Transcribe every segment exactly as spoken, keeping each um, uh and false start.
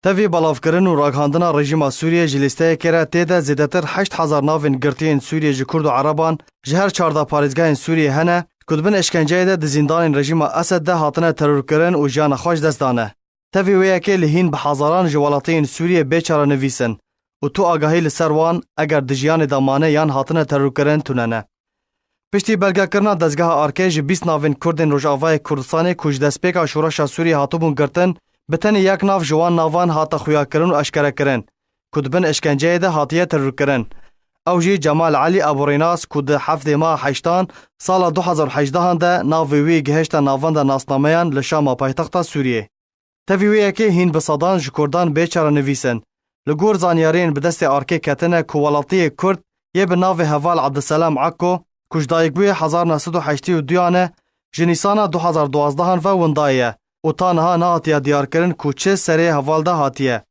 Tevî belavkirin û raghandina rejîma Sûriyê ji lîsteyekê re tê de zêdetir heşt hezar navên girtiyên Sûriyê ji Kurd û Ereban ji her çardeh parêzgehên Sûriyê hene ku di bin eşkenceyê de di zîndanên rejîma Esed de hatine terorkirin û jiyana xwe ji dest dane. Tevî wê yekê li hîn bi hezaran ji welatiyên Sûriyê bê çarenivîs in û tu agahî li ser wan eger di jiyanê de mane yan hatine terorkirin tune ne. Piştî belgekirina dezgeha Arkê ji bîst navên Kurdên Rojavayê Kurdistanê ku ji destpêka Şoreşa Sûriyê hatibûn girtin, bi tenê yek nav ji wan navan hate xuyakirin û eşkerekirin ku di bin eşkenceyê de hatiye terorkirin. Ew jî Cemal Elî Ebûrênas ku di heftê meha heştan sala du hezar û hejdehan de navê wî gihişte navenda nasnameyan li Şama paytexta Sûriyê. Tevî wê yekê hîn bi sedan ji Kurdan bê çarenivîs in. Li gor zanyariyên bi destê Arkê ketine ku welatiyê Kurd yê bi navê Heval Abdiselam Akko ku ji dayikbûyê hezar neh sed û heştê û duyan e, ji Nîsana du hezar duwazdehan ve windayê ye û ta niha nehatiye diyarkirin ku çi serê Heval de hatiye.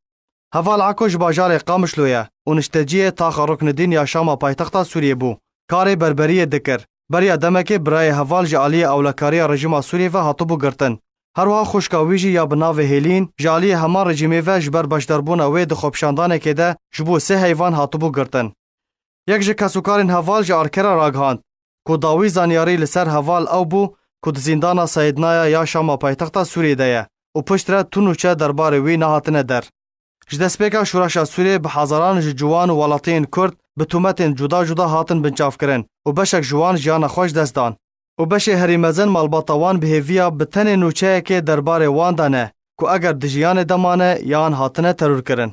Heval Akko ji bajarê Qamişlo ye û nişteciyê taxa Ruknidîn ya Şama paytexta Sûriyê bû. Karê berberiyê dikir. Beriya demekê birayê Heval ji aliyê ewlekariya rejîma Sûriyê ve hatibû girtin. Her wiha xwişka wî jî ya bi navê Hêlîn ji aliyê heman rejîmê ve ji ber beşdarbûna wê di xwepişandanekê de ji bo sê heyvan hatibû girtin. Yek ji kesûkarên Heval ji Arkê re ragihand ku dawî zanyarî li ser Heval ew bû ku di zîndana Seyidnaya ya Şama paytexta Sûriyê de ye û piştre tu nûçe derbarê wî nehatine der. Ji destpêka Şoreşa Sûriyê bi hezaran ji ciwan û welatiyên Kurd bi tûmetên cuda cuda hatin binçavkirin û beşek ji wan jiyana xwe ji dest dan û beşê herî mezin malbata wan bi hêviya bi tenê nûçeyekê derbarê wan de ne ku eger di jiyanê de mane yan hatine terorkirin.